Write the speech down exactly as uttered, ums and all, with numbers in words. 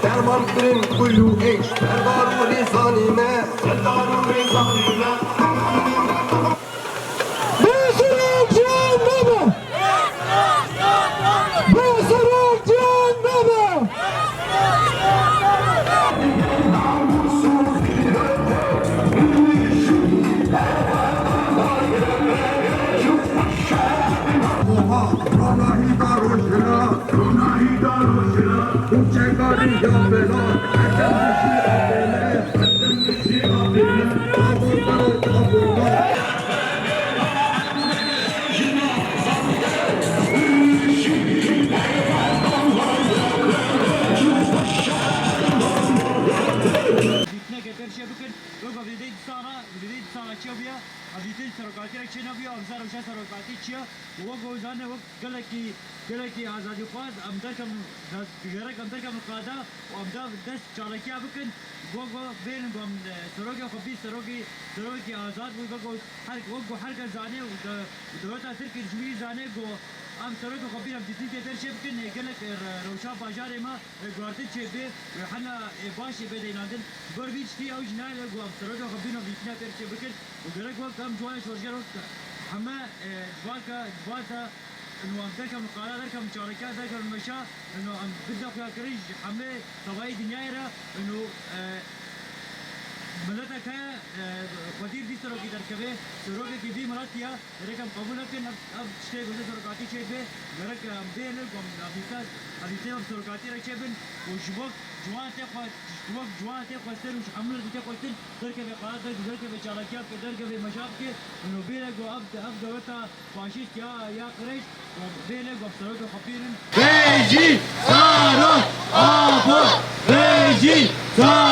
Derman kirin kul û êş. Serdar û rêzanê me. Serdar û rêzanê me. Bê serok ciyan nebe! Bê serok ciyan nebe! Dîtineke pêr çê bikin, wek vîdeyê dîsana, vîdeyê dîsana çêbûye, ev dîtin serokatî re çênebûye, ev zerre çe serokatî çi ye, û wek ku zanê wek gelekî, gelekî azadîxwaz, em derkevin, gerek em derkevin qada û em da dest çalakiya bikin, wek ku bênin ku em, e, serokê xwe bî, serokê, serokekî azad bû, wek ku her, wek ku her kes zanê û de-, dewleta Tirkî ji wî zanê ku em serokê xwe bî, em dîtin tê pêr çê bikin, e, gelek, e, re-, rewşa bajarê me, e, guhertin çêbê, e, hela, e, baş ê bê deynandin. Ji ber vî tiştî ew jî nayê ku em serokê xwe bînin, em dîtina pêr çê bikin û gerek wek em ciwanê şoreşger wek heme, e, civaka, civata, ino em derkevin qala, derkevin çalakiya, derkevin meşa, ino em bidin xuyakirin ji hemê tevayê dinyayê re, ino, e, mileteke, e, xwedî vî serokî derkeve, serokekî vî miletî ye. Gerek em qebûl nekin, ev, ev tiştê gote serokatî çêbe, gerek em bêhne ku em, em dîsa, em dîsa em serokatî re çêbin û ji wek ciwan tê xwe, ji wek ciwan tê xwestin û ji hemû tê xwestin derkeve qala, derkeve, derkeve çalakiya bike, derkeve meşa bike. Û bêhne ku ev, ev dewleta faşîst ya, ya qirêj, ku bêhne ku em serokê xwe bînin. Bêjî Zarok Apo! Bêjî Zarok!